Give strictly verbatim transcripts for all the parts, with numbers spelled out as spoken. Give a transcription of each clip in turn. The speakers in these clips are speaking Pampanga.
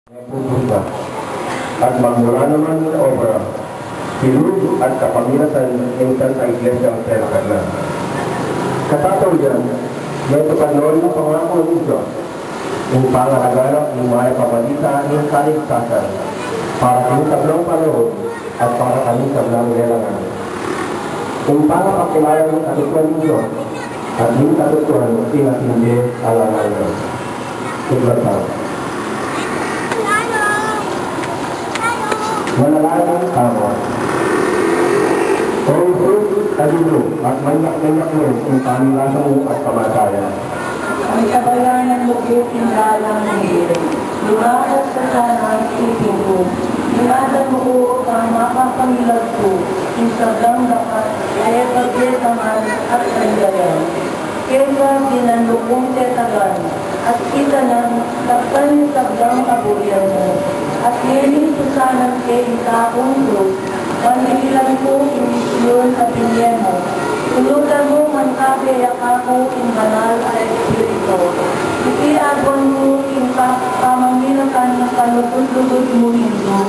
Pupunta at magmula naman sa obra, pilug at kapamilatan ning Santa Iglesia ang Santa na. Katataulian, yatu pa noon ang pangako ng Diyos, yung pangalaganap ng mayap a balita ng kaligtasan para sa sablang panahon at para kami sablang lelangan. Yung pangapakilala ng katutuan ng Diyos at yung katutuan ng pinatindi alangan. Sigla tamu. Manalangin tamu. O Jesus, agilu at manyak-manyak mu ing pamilansa mu at kamatayan. Ang kabayan ng lugud ing lalang ni Lumakas ka sana, Espiritu. Ing adan mu kang mapapangilag ku, ing sablang dapat, kaya pagkitaman at kaligayan. Kesa dinan mu kung tetagan, at itanan, takpan ing sablang aburian mu. At ngeni susanan ke ing takung krus, pandilan ku ing misyon a binye mu. Tulutan mu man kabe ya kaku ing Banal a Espiritu. Iti aduan ku ing pa-, pamamilatan ning kalugud-lugud mung Indu,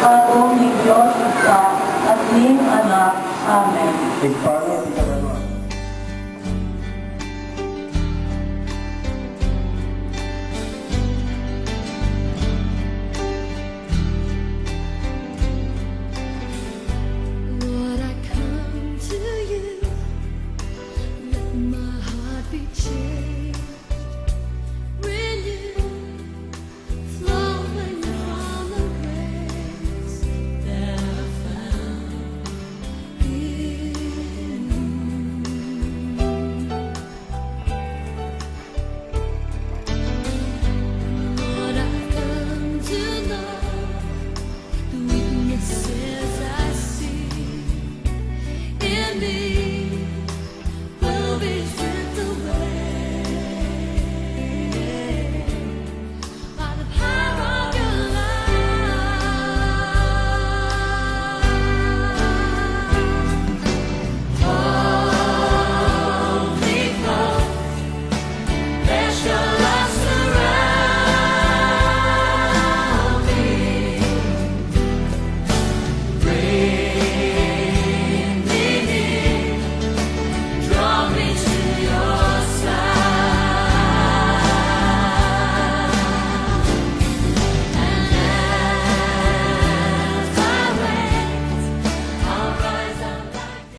atung ning Dios Ibpa, at ning Anak. Amen.